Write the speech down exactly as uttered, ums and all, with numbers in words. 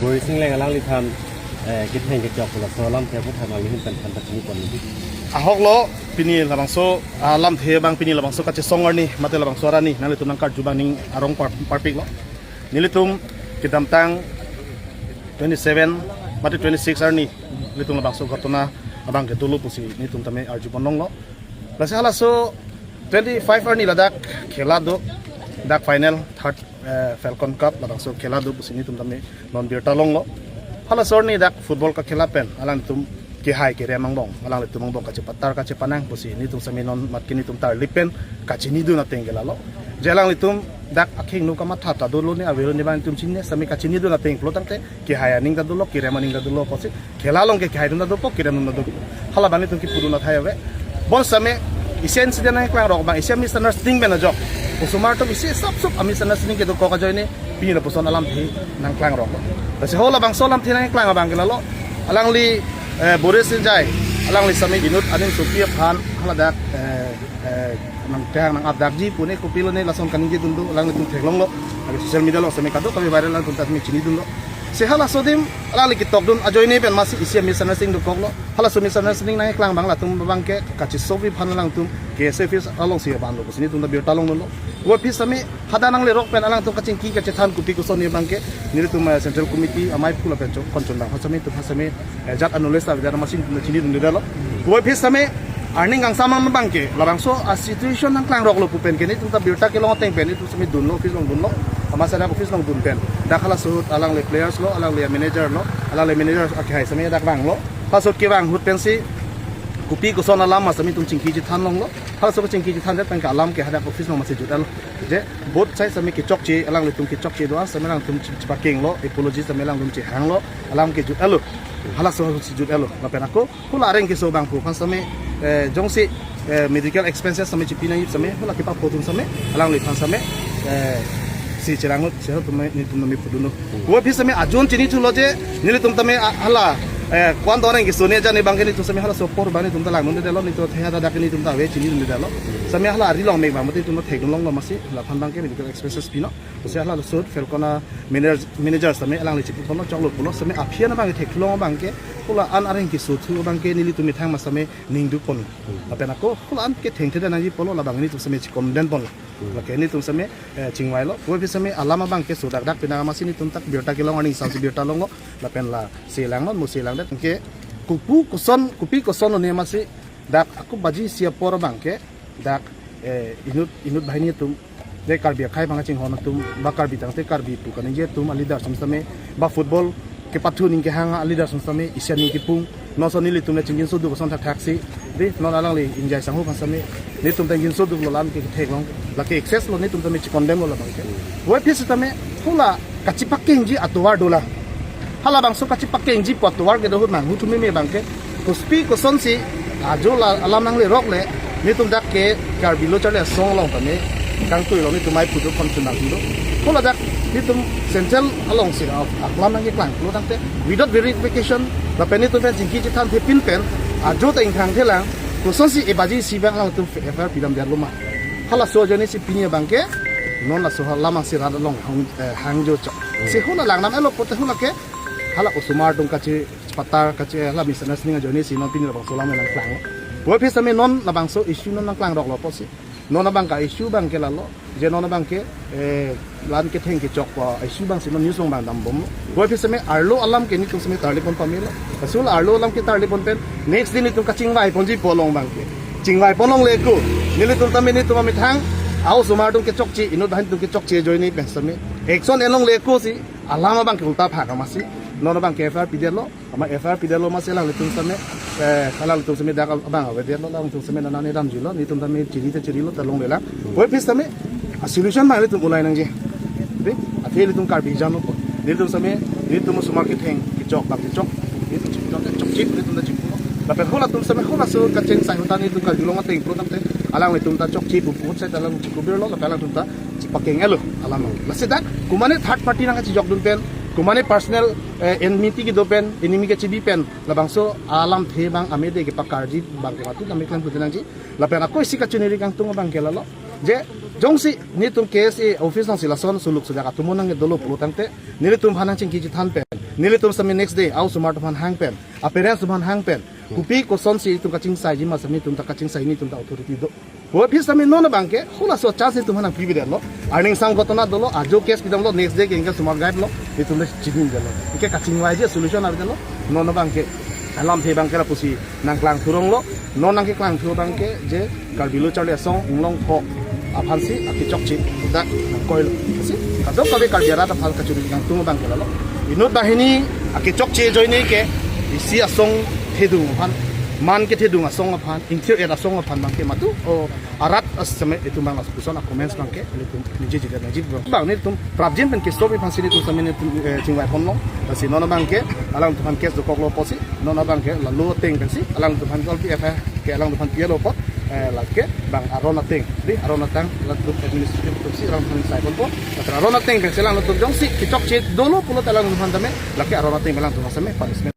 Borising Engleng alangliphan, eh, ketheng kechok pu laso alamthe aphuthak nangliphan pen than pachini pon nangji. Ahok lo, pini labangso, ah, lamthe abang pini labangso kachesong arni, mate labangso arni, nanglitum nangkarju abang ning arong par-, parpik lo. Nelitum kedamtang twenty-seven, mate twenty-six arni, nelitum labangso ghotona abang kedo lo pusi nelitum tame arju pon longlo. Lasi halaso twenty-five arni ladak khela do, dak final third, eh, Falcon Cup labangso khela do pusi nelitum tame non birta longlo. Halaso arni dak football kakhela pen alangtum kehai kerem angbong, alanglitum angbong kachepatar kachepanang pusi nelitum sitame non mat ke nelitum tarlip pen kachinidun ateng ke lalo. Je alanglitum dak akhingnu kamatha ta dolo ne avelo ne abang nelitum chinine sitame kachinidun ateng pulo tangte kehai aning ta dolo, kerem aning ta dolo pusi. Khela along ke kehai atum ta dopo, kerem atum ta dopo. Hala abang nelitum kipudun athai ave. Bonsitame isi incident nangklangrok abang, isi misunderstanding pen ajok. Osomar atum isi sapsup a misunderstanding kedokok ajoine pini lapuson alamthe nangklangrok. Lasi ho labangso alamthe nangklang abang ke lalo. Alangli, eh, Borising Engleng, alangli sitame inut aning sopi aphan, haladak, eh, eh, nangtang nang-apdakji pu ne kopilo ne lason kaningjedun do, alanglitum theklonglo. Agi social media along sitame kadokave viral, alangtum ta sitame chinidunlo. Si halaso adim alangli ketokdun ajoine pen masi isi misunderstanding dokoklo. Halaso misunderstanding nangklang abang latum abang ke kachesopi aphan alangtum K S A office alongsi vanlo pusi nelitum ta birta longlo. Vo office sitame hadak nanglerok pen alangtum kachingki kachethan kopi koson ne abang ke nelitum, eh, Central Committee amei phu lapen chok konchon abang ha sitame nelitum ha sitame, eh, jat annulled avedet amatsi nelitum chinidundedetlo. Vo office sitame arni kangsam abang ke labangso a situation nangklangroklo pu pen ke nelitum ta birta kelong ateng pen nelitum sitame dunlo, office along dunlo. Amat sitame office along dun pen dak halaso ahut alangli players lo, alangli manager lo, alangli manager akehai sitame dak vanglo. Halaso ahut kevang ahut pensi kopi koson alam ma sitame nelitum chingki chethan longlo. Halaso kachingki chethandet pen ke alam ke hadak office along masi jut-etlo. Je both side sitame kechokche, alanglitum kechokche do-an sitame alangtum che-, chepakenglo, apology sitame alangtum chehanglo, alam ke jut-etlo. Halaso ahut si jut-etlo. Lapen ako hula areng keso abang pu aphan sitame, eh, jongsi, eh, medical expenses sitame chipi nangji sitame, hula kepapho atum sitame, alangliphan sitame, eh, si cherang ahut, si ahut tame, nelitum tame pudunlo. Vo office sitame ajon chinithulo je, nelitum tame a-, hala, eh, ko-an do areng keso ne jani abang ke nelitum sitame halaso apor abang nelitum ta langdundedetlo, nelitum thehada dak nelitum ta ave chinidundedetlo. Sitame hala ari along mek abang mate nelitum ta thekdun longlo amatsi, laphan abang ke medical expenses pilo. Si halaso ahut Falcon a manager, manager sitame alangli chipu ponlo choklo pulo sitame aphi an abang ke thekthu long abang ke hula an areng keso thu abang ke nelitum methang ma sitame ningduk pon. Lapen ako hula an ke thengthedet nangji pulo labang nelitum sitame checondemn ponlo. Lake nelitum sitame, eh, chingvailo. Vo office sitame alam abang ke sodak dak pinang amatsi nelitum ta birta kelong arni samsi birta longlo. Lapen lasi langnon mo si langdet ke kopi koson, kopi koson lo ne amatsi dak ako baji isi apor abang ke dak, eh, inut, inut banghini atum, de Karbi akhei abang chinghon atum, ba Karbi tangte Karbi pu kaningje atum a leaders atum sitame, ba football kepathu aning kehang a leaders atum sitame, isi aning kipung, non ason nelitum le chingginsoduk ason thakthaksi, de non alangli Engleng sangho aphan sitame, nelitum ta ginsoduklo alam ke theklong, lake excess lo nelitum tame checondemn lo labang ke. Vo office sitame, hula kachepakengji atovar dolang. Halabangso kachepakengji pu atovar kedo ahut nanghu thumeme abang ke. Kopi kosonsi ajo la alam nanglerok le nelitum dak ke Karbi Lo Charli Asong along tame kangtui lo nelitum amei phu do konchun nanghu do. Hula dak nelitum central alongsi a-, alam nangkeklang pulo tangte without verification lapen nelitum pen chingki chethanthepin pen ajo ta ingthangthelang kosonsi e baji isi abang alangtum F I R pidamdetlo ma. Halaso ajoine si pini abang ke non laso alam angsi rat along hang, eh, hangjo chok. Si hula langdam-etlo pote hula ke hala osomar atum kachepatar kache hala misunderstanding ajoine si non pini labangso alam nangklang. Vo office sitame non labangso issue non nangklangroklo pusi. Non abang ka issue abang ke lalo. Je non abang ke, eh, la-an ketheng kechok pu issue abang si non news along abang dambomlo. Vo office sitame arlo alam ke nelitum sitame tarlip pon pamelo. Kasul arlo alam ke tarlip pon pen next day nelitum kachingvai ponji pu along abang ke. Chingvai pon longle ko. Nelitum tame nelitum amethang a-osomar atum kechokche, inut banghini atum kechokche ajoine pen sitame action en longle ko si alam abang ke ulta phak amatsi. Non abang ke F I R pidetlo, amat F I R pidetlo amatsi alanglitum sitame, eh, alanglitum sitame dak abang avedetlo, alanglitum sitame nana ne damjuilo, nelitum tame chiri te chirilo ta longlelang. Vo office sitame a solution abang nelitum ulai nangji. De, athe nelitum Karbi jam lo po. Nelitum sitame, nelitum osomar ketheng kechok abang kechok. Nelitum chipudam chokche, nelitum ta chipulo. Lapen halatum sitame halaso kacheng sai ahut ta nelitum karjulong ateng pulo tangte alanglitum ta chokche pu ahut sai ta alang chikubirlo, lapen alangtum ta chepakeng-etlo alam abang. Lasi dak, komane third party nangkachijokdun pen, komane personal, eh, enmity kedo pen, enemy kachebi pen, labangso alamthe abang amede kepakarji abang ke mati kami klan pute nangji. Lapen ako isi kachiniri kangtung abang ke lalo. Je, Jongsi nelitum K S A office nangsi lason suluk sujak atum nangke dolo pulo tangte, nelitum aphan nangchingki chethan pen, nelitum sami next day a-osomar atum aphan hang pen, a-parents atum aphan hang pen, kopi kosonsi itum kachingsaiji ma sami itum ta kachingsai, nelitum ta authority do. Office sami non abangke hula so chance itum aphan nangpibi detlo. Aning sang ghotona dolo, ajo case pidamlo, next day ke ingke osomar guide lo, itum le chini detlo. Ingke kachingvaiji solution ave detlo. Non abangke alamthe abangke lapusi nangklang thurong lo. Non nangkeklang thu abangke je Karbi Lo Charli Asong Inglongpho aphansi akechokche dak nangkoilo. Si kadokave Karbi arat aphan kachuri kangtung abangke lalo. Inut banghini akechokche ajoine ke isi asong thedung aphan, man kethedung asong aphan, ingthir-et asong aphan abangke madu o arat asame itum abang lapuson a-comments abangke nelitum ningjeji nangji abang. Bang nelitum prapjin pen keso aphansi nelitum sami nelitum, eh, chingvai ponlo. Lasi non abangke alangtum aphan case dokoklo pusi, non abangke lalu ateng pensi alangtum aphan golpi F I R ke alangtum aphan pielo apot, eh, lake bang aron ateng, di aron ateng latum administrative atumsi alangtum aphan sai ponpo. Lapen aron ateng pensi alangtum jongsi kechokche dolo pulote alangtum aphan tame, lake aron ateng alangtum aphan sami punishment.